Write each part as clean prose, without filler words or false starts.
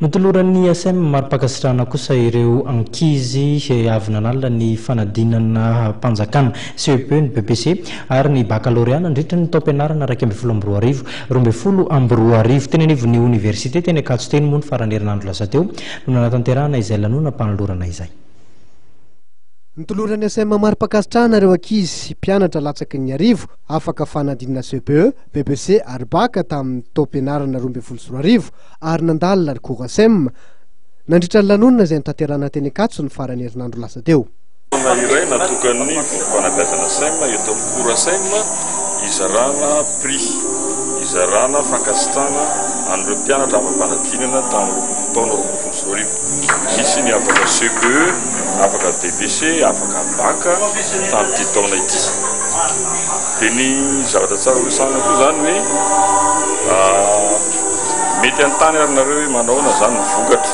Notoloran'ny ACEEM mari-pankasitrahana kosa ireo ankizy avy nanala ny fanadinana-mpanjakana CEPE, ny BEPC ary ny bakalorea nandritra ny taom-pianarana 2011 2012. Teny anivon'ny oniversite teny Ankatso teny moa ny faran'ny herinandro lasa teo no nanatanterahana izay lanonam-panolorana izay. Notoloran'ny ACEEM mari-pankasitrahana ireo ankizy mpianatra latsaky ny 1000 afaka fanadinana CEPE, BEPC ary Bac tamin'ny taom-pianarana 2012 ary nandalina ny cours ACEEM nandritra ny lanonana izay notanterahina teny Ankatso ny faran'ny herinandro lasa teo. Fotoana iray natokan'ny vondrom-panabeazana ACEEM eto amin'ny cours ACEEM hizarana prix, hizarana fankasitrahana an'ireo mpianatra afa-panadinana tamin'ny taona 2012. Misy ny afaka CPE, afaka BEPC, afaka Bac tamin'ity taona ity. Dia ny zavatra tsara horesahana koa izany hoe mety hanontany ary nareo hoe manahoana izany ny vokatra.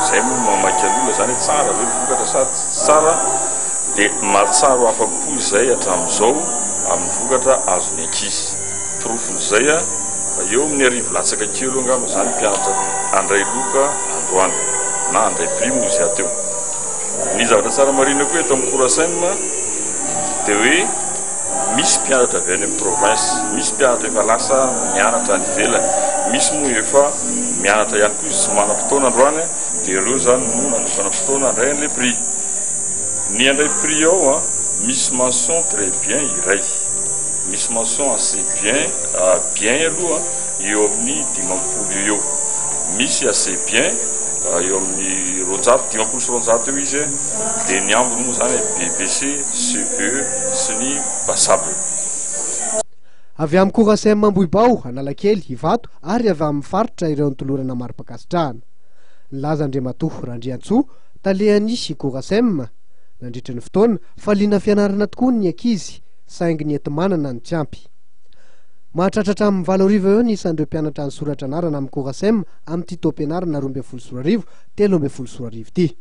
Izay moa mamaky aloha izany hoe tsara ve ny vokatra sa tsy tsara. Dia mahatsaro afa-po izay hatramin'izao amin'ny vokatra azon'ny ankizy. Porofon'izay fa eo amin'ny 1000 latsaka kely eo angamba izany mpianatra handray loka androany na handray prix moa izy teo. Ny zavatra tsara marihina koa eto amin'ny cours ACEEM dia hoe misy mpianatra avy any amin'ny province, misy mpianatra efa lasa mianatra any ivelany, misy moa efa mianatra ihany koa izy tsy manam-potoana androany dia ireo izany no nanokana fotoana handray an'ilay prix. Ny handray prix ao misy mention très bien iray. Misy mention assez bien, bien aloha eo amin'ny 50 eo eo. Misy assez bien eo amin'ny 200, 250 eo izy, dia ny ambiny moa izany BEPC, CEPE sy ny passable. Avy amin'ny cours ACEEM Ambohibao, Analakely, Ivato ary avy amin'ny faritra ireo notolorana mari-pankasitrahana. Nilaza Andriamatoa Randriantsoa, talehan'ny cours ACEEM, nandritra ny fotoana, fa liana fianarana tokoa ny ankizy, saingy ny enti-manana no tsy ampy. Mahatratra hatramin'ny 8000 eo ny isan'ireo mpianatra nisoratra anarana amin'ny cours ACEEM amin'ity taom-pianarana 2012 2013 ity.